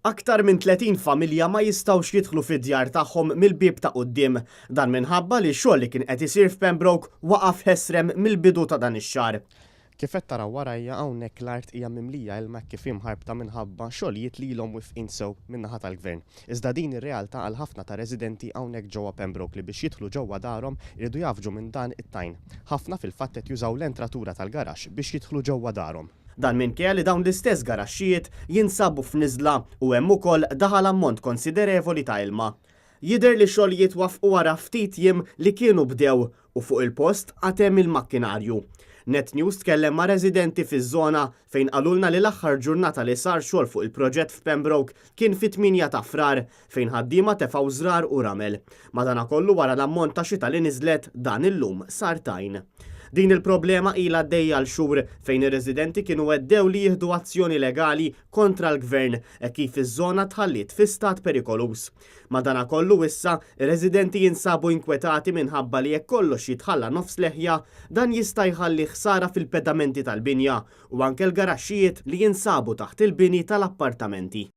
Aktar minn 30 familja ma jistgħux jidħlu fid-djar tagħhom mill-bieb ta' quddiem. Dan minħabba li x-xogħol li kien qed isir f'Pembroke waqaf ħesrem mill-bidu ta' dan ix-xahar. Kif qed taraw warajja hawnhekk l-art hija mimlija ilma hekk kif hi mħarbta minħabba xogħlijiet li ilhom wifqin sew min-naħa tal-Gvern. Iżda din ir-realtà għal ħafna ta' residenti hawnhekk ġewwa Pembroke li biex jidħlu ġewwa darhom iridu jgħaffġu minn dan it-tajn. Ħafna fil-fatt qed jużaw l-entratura tal-garaxx biex jidħlu ġewwa darhom. Dan minkejja li dawn l-istess garaxxijiet jinsabu f'niżla u hemm ukoll daħal ammont konsiderevoli ta' ilma. Jidher li x-xogħlijiet waffqu wara ftit jiem li kienu bdew u fuq il-post għad hemm il-makkinarju. Net News tkellem ma' residenti fiż-żona fejn qalulna li l-aħħar ġurnata li sar xogħol fuq il-proġett f'Pembroke kien fit-8 ta' Frar fejn ħaddiema tefgħu żrar u ramel. Madanakollu wara l-ammont ta' xita li niżlet, dan illum sar tajn. Din il-problema ilha għaddejja għal xhur fejn ir-residenti kienu għeddew li jieħdu azzjoni legali kontra l-Gvern hekk kif iż-żona tħalliet fi stat perikoluż. Madanakollu issa, ir-residenti jinsabu inkwetati minħabba li jekk kollox jitħalla nofs leħja, dan jista' jħalli ħsara fil-pedamenti tal-binja u anke l-garaxxijiet li jinsabu taħt il-bini tal-appartamenti.